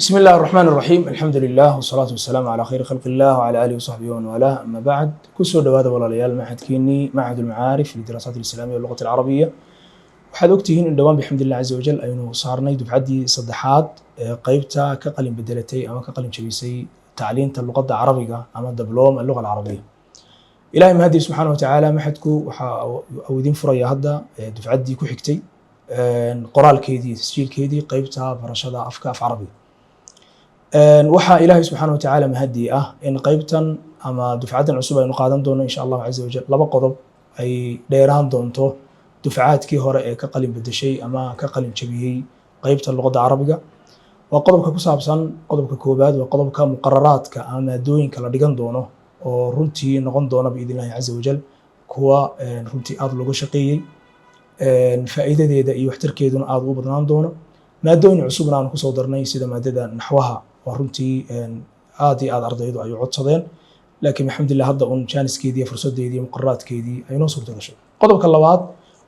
بسم الله الرحمن الرحيم، الحمد لله والصلاة والسلام على خير خلق الله وعلى آله وصحبه ومن والاه، أما بعد. Kusoo dhawaada, walaalayaal, machadkeenii Machad Ulmacaarif lidirasaat alislaamiya walluqat alcarabiya. Waxaad ogtihiin in dhowaan, bixamd illah caza wajal, aynu saarnay dufcaddii saddexaad ee qeybta ka qalin bedelatay ama ka qalin jabisay tacliinta luqadda Carabiga ama dibloom alluga alcarabiya. Ilahay mahadii subxaana watacaala, machadku waxa uu idin furaya hadda dufcaddii ku xigtay qoraalkeedii iyo tasjiilkeedii qeybta barashada afka af Carabiga. Waxaa Ilaahay subxaana watacaala mahadii ah in qeybtan ama dufcaddan cusub aynu qaadan doono, insha Allahu caza wajal, laba qodob ay dheeraan doonto dufcaadkii hore ee ka qalin bedeshay ama ka qalin jabiyey qeybta luqadda Carabiga. Waa qodobka ku saabsan, qodobka koowaad waa qodobka muqararaadka ama maadooyinka la dhigan doono, oo runtii noqon doona, biidn illahi caza wajal, kuwa runtii aada looga shaqeeyey, faa'iidadeeda iyo waxtarkeeduna aada u badnaan doono. Maadooyin cusubna aanu kusoo darnay, sida maadada naxwaha, oo runtii aad iyo aad ardaydu ay u codsadeen, laakiin alxamdulillah hadda un jaaniskeedii iyo fursadeedii iyo muqararaadkeedii ay noo suurta gashay. Qodobka labaad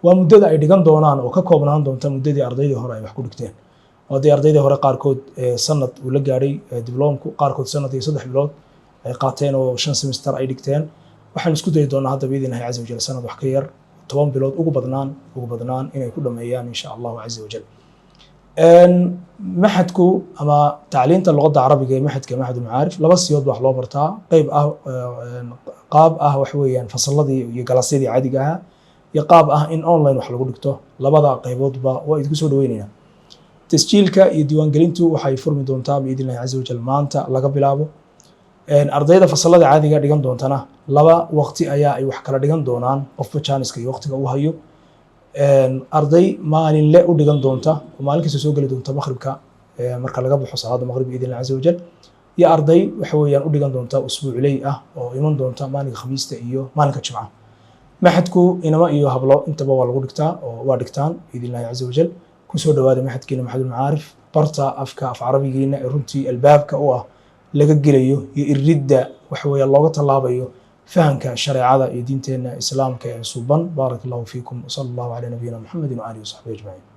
waa muddada ay dhigan doonaan, oo ka koobnaan doonta muddadii ardaydii hore ay wax ku dhigteen. Oo haddii ardaydii hore qaarkood sanad uu la gaadhay dibloomku, qaarkood sanad iyo 3 bilood ay qaateen oo 5 semester ay dhigteen, waxaan isku dayi doonaa hadda, biidn illahi caza wajal, sanad wax ka yar, 10 bilood ugu badnaan inay ku dhameeyaan, insha Allahu caza wajal. Maxadku ama tacliinta luqadda Carabiga ee maxadka Maxad Ulmacaarif laba siyood ba wax loo bartaa: qeyb ah, qaab ah wax weeyaan fasalladii iyo galaasyadii caadiga ahaa, iyo qaab ah in online wax lagu dhigto. Labada qayboodba waa idinku soo dhaweyneynaa. Tasjiilka iyo diiwaangelintu waxay furmi doontaa, biidn illahi caza wajal, maanta laga bilaabo. Ardayda fasalada caadiga dhigan doontana laba waqti ayaa ay wax kala dhigan doonaan, qofba jaaniska iyo waqtiga uu hayo. Arday maalinle u dhigan doonta oo maalin kasta soo geli doonta maqribka marka laga baxo salaada maqrib, biidn illah caza wajal, iyo arday waxa weeyaan u dhigan doonta usbuucley ah oo iman doonta maalinka Khamiista iyo maalinka Jimcaha. Maxadku inamo iyo hablo intaba waa lagu dhigtaa oo waa dhigtaan, biidn illahi caza wajal. Kusoo dhawaada maxadkiina Maxadulmacaarif. Barta afka af Carabigiina ee runtii albaabka u ah laga gelayo iyo iridda waxa weeya looga tallaabayo fahamka shareecada iyo diinteenna Islaamka ee suuban. Baaraka Allahu fiikum, wsala Allahu calaa nabiyina Muxamedin waalihi wasaxbihi ajmaciin.